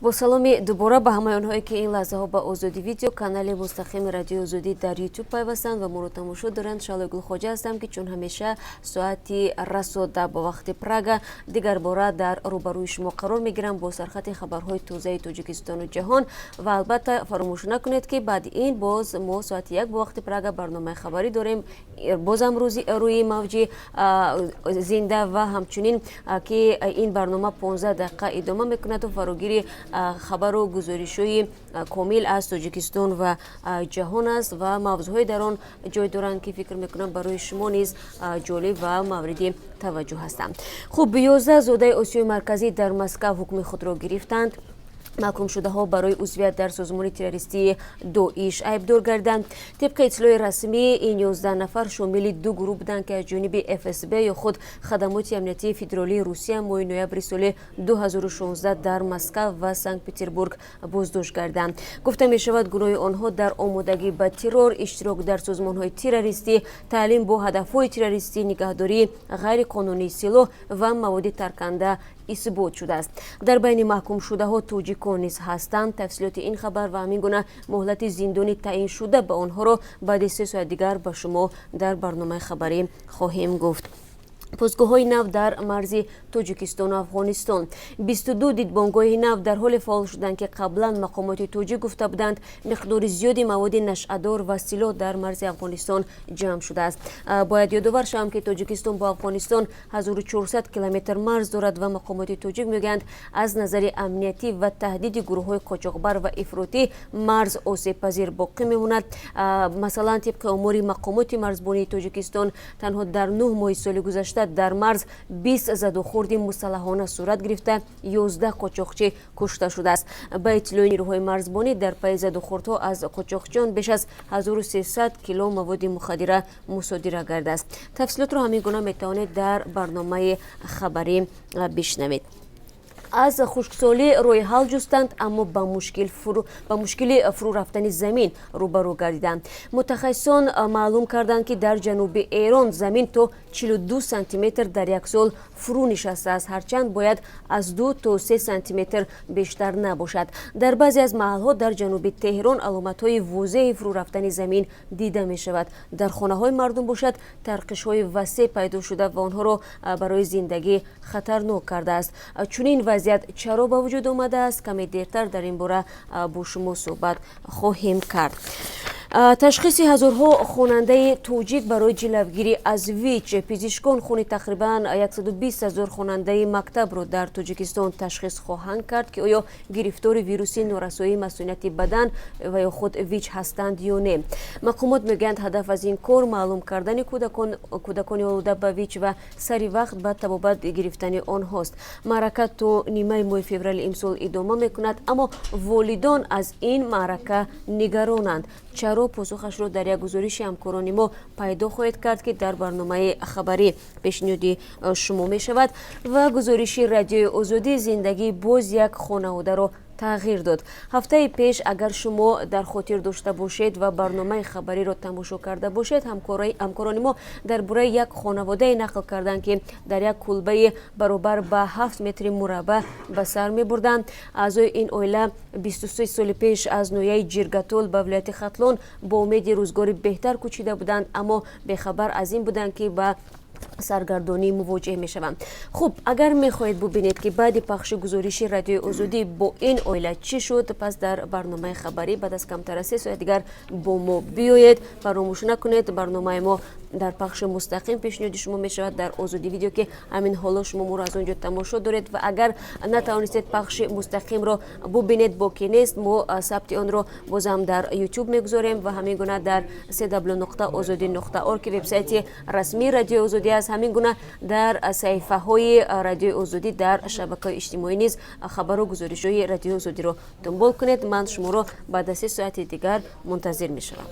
Бо саломи дубора ба ҳамаи онҳое, ки ин лаҳзаҳо ба Озодӣ Видео, канали мустақими Радиои Озодӣ дар Ютуб, пайвастанд ва моро тамошо доранд. Шаҳлои Гулхоҷа ҳастам, ки чун ҳамеша соати расо 10 бо вақти Прага дигарбора дар рӯбарӯи шумо қарор мегирам бо сархати хабарҳои тозаи Тоҷикистону ҷаҳон. Ва албатта, фаромӯш накунед, ки баъди ин боз мо соати 1 бо вақти Прага барномаи хабарӣ дорем, бозам рӯи мавҷи зинда, ва ҳамчунин ки ин барнома 15 дақиқа идома мекунаду фарогири хабару гузоришҳои комил аз Тоҷикистон ва ҷаҳон аст ва мавзӯъҳое дар он ҷой доранд, ки фикр мекунам, барои шумо низ ҷолиб ва мавриди таваҷҷӯҳ ҳастанд. Хуб, 11 зодаи Осиёи Марказӣ дар Москав ҳукми худро гирифтанд. Маҳкумшудаҳо барои узвият дар созмони террористии Доиш айбдор гарданд. Тибқи иттилои расмӣ, ин 11 нафар шомили ду гурӯҳ буданд, ки аз ҷониби ФСБ ё худ Хадамоти амниятии федералии Русия моҳи ноябри соли 2016 дар Москав ва Санкт Петербург боздошт гарданд. Гуфта мешавад, гуноҳи онҳо дар омодагӣ ба террор, иштирок дар созмонҳои террористӣ, таълим бо ҳадафҳои террористӣ, нигаҳдории ғайриқонунии силоҳ ва маводи тарканда исбот шудааст. Дар байни маҳкумшудаҳо тоҷикон низ ҳастанд. Тафсилоти ин хабар ва ҳамин гуна муҳлати зиндонӣ таъиншуда ба онҳоро баъди 3 соат дигар ба шумо дар барномаи хабарӣ хоҳем гуфт. Постгоҳҳои нав дар марзи Тоҷикистону Афғонистон. 22 дидбонгоҳи нав дар ҳоле фаъол шуданд, ки қаблан мақомоти тоҷик гуфта буданд, миқдори зиёди маводи нашъадор ва силоҳ дар марзи Афғонистон ҷамъ шудааст. Бояд ёдовар шавам, ки Тоҷикистон бо Афғонистон 1400 километр марз дорад ва мақомоти тоҷик мегӯянд, аз назари амниятӣ ва таҳдиди гурӯҳҳои қочоқбар ва ифротӣ марз осебпазир боқӣ мемонад. Масалан, тибқи омори мақомоти марзбонии Тоҷикистон, танҳо дар 9 моҳи соли гузашта дар марз 20 задухӯрди мусаллаҳона сурат гирифта, 11 қочоқчӣ кушта шудааст. Ба иттилои нирӯҳои марзбонӣ, дар пайи задухӯрдҳо аз қочоқчиён беш аз 1300 кило маводи мухаддира мусодира гардааст. Тафсилотро ҳамин гуна метавонед дар барномаи хабарӣ бишнавед. Аз хушксолӣ роҳи ҳал ҷустанд, аммо ба мушкили фурӯ рафтани замин рӯбарӯ гардиданд. Мутахассисон маълум карданд, ки дар ҷануби Эрон замин то 42 сантиметр дар як сол фурӯ нишастааст, ҳарчанд бояд аз 2 то 3 сантиметр бештар набошад. Дар баъзе аз маҳалҳо дар ҷануби Теҳрон аломатҳои возеҳи фурӯ рафтани замин дида мешавад. Дар хонаҳои мардум бошад, тарқишҳои васеъ пайдо шуда ва онҳоро барои зиндагӣ хатарнок кардааст. Чунин вазъият чаро ба вуҷуд омадааст? Каме дертар дар ин бора бо шумо суҳбат хоҳем кард. Ташхиси ҳазорҳо хонандаи тоҷик барои ҷилавгирӣ аз ВИЧ. Пизишкон хуни тақрибан 120 ҳазор хонандаи мактабро дар Тоҷикистон ташхис хоҳанд кард, ки оё гирифтори вируси норасоии масунияти бадан ва ё худ ВИЧ ҳастанд ё не. Мақомот мегӯянд, ҳадаф аз ин кор маълум кардани кӯдакони олуда ба ВИЧ ва сари вақт ба табобат гирифтани онҳост. Маърака то нимаи моҳи феврали имсол идома мекунад, аммо волидон аз ин маърака нигаронанд. Чаро? Посухашро дар як гузориши ҳамкорони мо пайдо хоҳед кард, ки дар барномаи хабарӣ пешниҳоди шумо мешавад. Ва гузориши Радиои Озодӣ: зиндагӣ боз як хонаводаро тағйир дод. Ҳафтаи пеш, агар шумо дар хотир дошта бошед ва барномаи хабариро тамошо карда бошед, ҳамкорони мо дар бораи як хонаводае нақл карданд, ки дар як кулбаи баробар ба 7 метри мураббаъ ба сар мебурданд. Аъзои ин оила 23 соли пеш аз ноҳияи Ҷиргатол ба вилояти Хатлон бо умеди рӯзгори беҳтар кӯчида буданд, аммо бехабар аз ин буданд, ки ба саргардонӣ мувоҷеҳ мешаванд. Хуб, агар мехоҳед бубинед, ки баъди пахши гузориши Радиои Озодӣ бо ин оила чӣ шуд, пас дар барномаи хабарӣ баъд аз камтар аз 3 соат дигар бо мо биёед. Фаромӯш накунед, барномаи мо дар пахши мустақим пешниҳоди шумо мешавад дар Озодӣ Видео, ки ҳамин ҳоло шумо моро аз он ҷо тамошо доред. Ва агар натавонистед пахши мустақимро бубинед, боке нест, мо сабти онро бозам дар Ютуб мегузорем ва ҳамин гуна дар www.ozodi.org, ки вебсайти расмии Радиои Озодӣ аст. Ҳамин гуна дар саҳифаҳои Радиои Озодӣ дар шабакаҳои иҷтимоӣ низ хабару гузоришҳои Радиои Озодиро дунбол кунед. Ман шуморо баъд аз 3 соати дигар мунтазир мешавам.